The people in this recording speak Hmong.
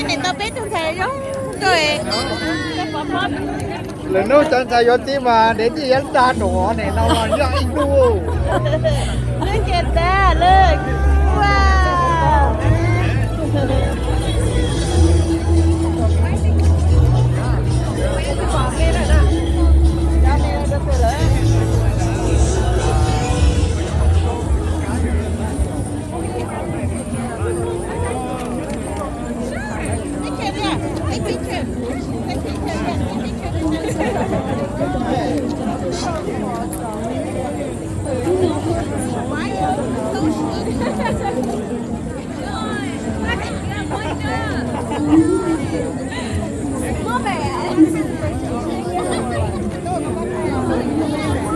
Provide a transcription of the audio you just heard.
Ntawm no peb tug ntxhais zoo nkauj. Lwm hnub cov ntxhais yuav txiv mas dev dij yuav dag nraum nim no los yog ib hnub. Lwm ces tag lwm ua.